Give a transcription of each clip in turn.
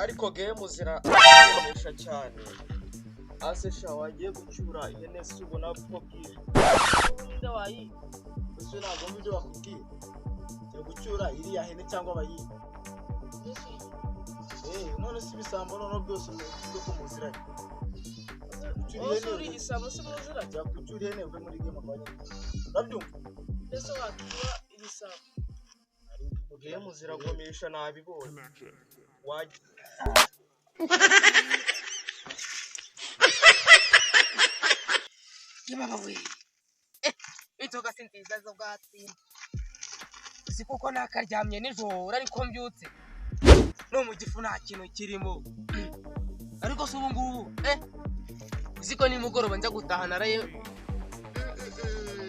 Ariko game zirakoresha cyane. Ase sha wagiye gucyura ihene se ubona ko bwije. Ninde wayiba? Ese ntabwo mbi ibyo bakubwiye. Jya gucyura iriya hene cyangwa abayiba. None si ibisambo noneho byose muvuge ko muziranye. Wowe se uri igisambo se muziranye? Jya gucyura ihene uve muri game akabanya. Urabyumva? Mbese wacyura ibisambo? Game ziragumisha nabibonye. Inzoga si nziza zo bwatsi. Si kuko nakaryamye nijoro ariko mbyutse. No mu gifu nta kintu kirimo. Ariko se ubu ngubu uziko nimugoroba njya gutaha naraye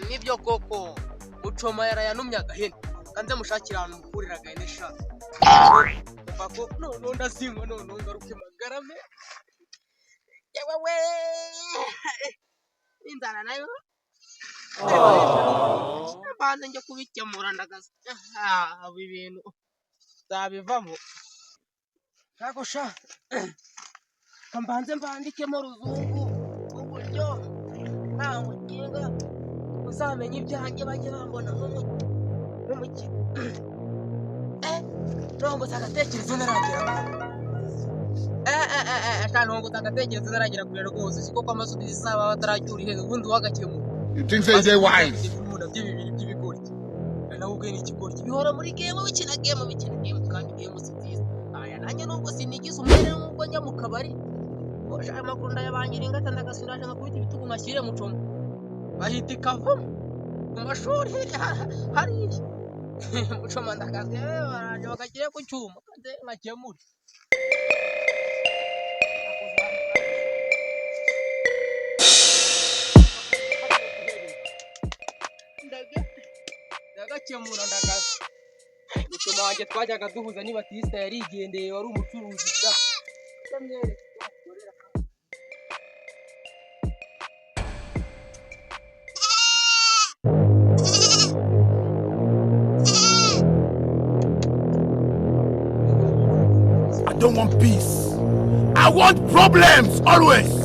nibyo koko Mucoma yarayanumye agahene. Kanze mushakira ahantu mukurira agahene sha. Umva ko noneho ndazinywa noneho ngaruke magarame. Yewe we! Inzara nayo. Mbanze njye kubikemura ndagaza. Aba ibintu nzabivamo. Ntago sha. Mbanze mbandikemo ruzungu uburyo nta mukinga uzamenya ibyanjye bajye bambona nk'umukino. Ntongotse agatekerezo ntaragera kure. Ntongotse agatekerezo ntaragera kure rwose. Siko ko amasuka izaba bataracyura ihene ubundi wagakemura. You think say they wise? Ibihunda by'ibibiri by'ibigoryi. Nawe ubwe ni ikigoryi. Bihora muri game bikina game bikina game kandi game si nziza. Aya nanjye nubwo sinigize umwere nubwo njya mu kabari. Osha amakuru ndayabangira ingata ndagasubira nkakubita ibitugu nkashyire Mucoma. Bahita ikavamo. Mu mashuri hariya. Mucoma ndakaze baraje bakagire ku cyuma kandi nkakemure. Ndagakemura ndagaza. Mucoma wanjye twajyaga duhuza ni Batista yarigendeye wari umucuruzi sha. I don't want peace. I want problems always.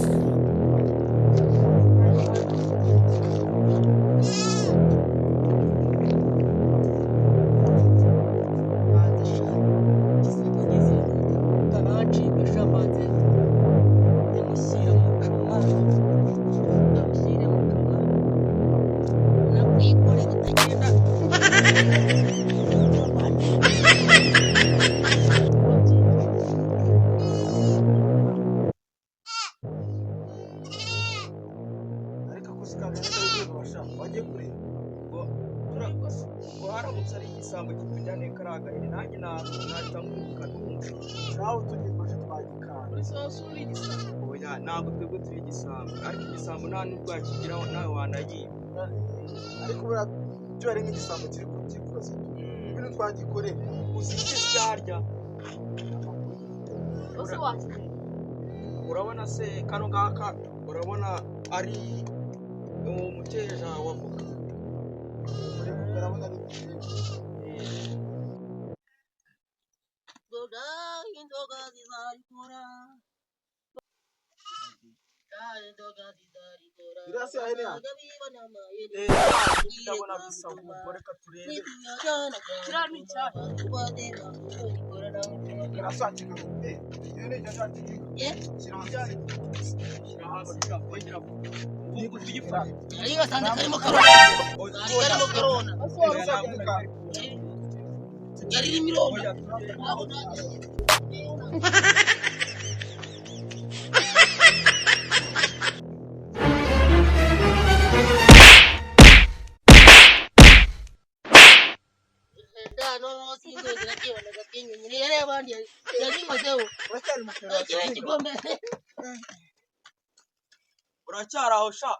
Ariko ako si kagana kari kwibasha. Wagiye kureba. Ubwo haramutse ari igisambo kitujyaniye kariya gahene nanjye nahita nkuka numva. Nawe tugifashe twagikanda. Uri se uri igisambo? Oya ntabwo twebwe turi igisambo ariko igisambo nta n'ubwo yakigeraho nawe wanayiba. Ariko buriya cyo ari nk'igisambo kiri kugikoza. Ibintu twagikorera. Uzi icyo cyarya? Ese wakimenya? Urabona se kano ngaka urabona ari umuteja wa voka. Urabona ari byiza. Inzoga zizarikora. Iriya si ya hene yacu? Ndabona bisa ubwo reka turebe. Kiriya ni icyayi. Iriya si yakigana. Iyo ni icyo cyakiga. Shyira hasi. Shyira hasi wongera ubu tuyifate. Yari gasanze karimo karona. Kari karimo karona. Yari irimo irona. Uracyari aho sha.